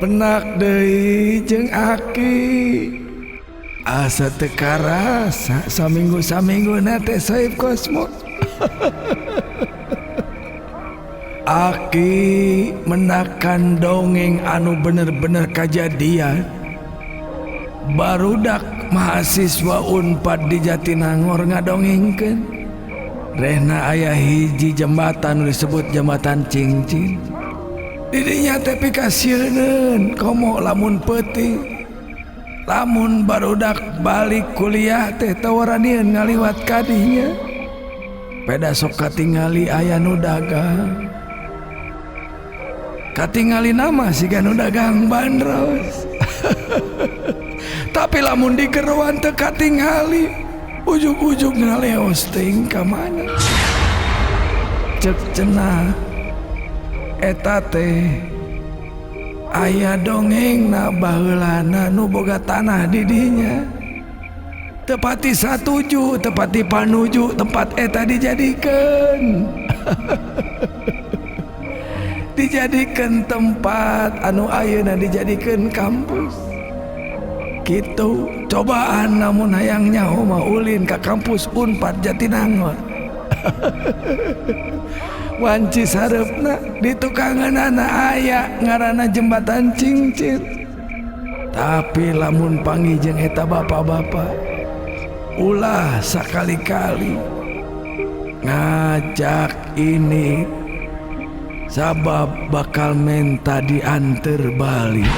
Penak deui jeung aki. Asa teu karasa saminggu-samingguna teh Sohib Kosmo. Aki menakan dongeng anu bener-bener kajadian. Barudak mahasiswa Unpad di Jatinangor ngadongengkeun. Rehna aya hiji jembatan nu disebut jembatan cincin. Didinya teh pikasieuneun komo lamun peuting. Lamun barudak balik kuliah teh teu waranieun ngaliwat ka dinya. Peda sok katingali aya nu dagang. Katingali nama siga nu dagang bandros. Tapi lamun digeroan teu katingali, ujug-ujug ngaleos teuing ka mana. Cek cenah eta teh aya dongengna baheulana nu boga tanah di dinya. Tepati satuju, tepati panuju tempat eta dijadikeun. Dijadikan tempat anu ayeuna dijadikeun kampus. Kitu cobaan namun hayang nyaho mah ulin ka kampus Unpad Jatinangor. Wanci sareupna di tukangeunana aya ngaranna jembatan cincin. Tapi lamun panggih jeung eta bapak-bapak ulah sakali-kali ngajak ini sabab bakal menta dianter balik.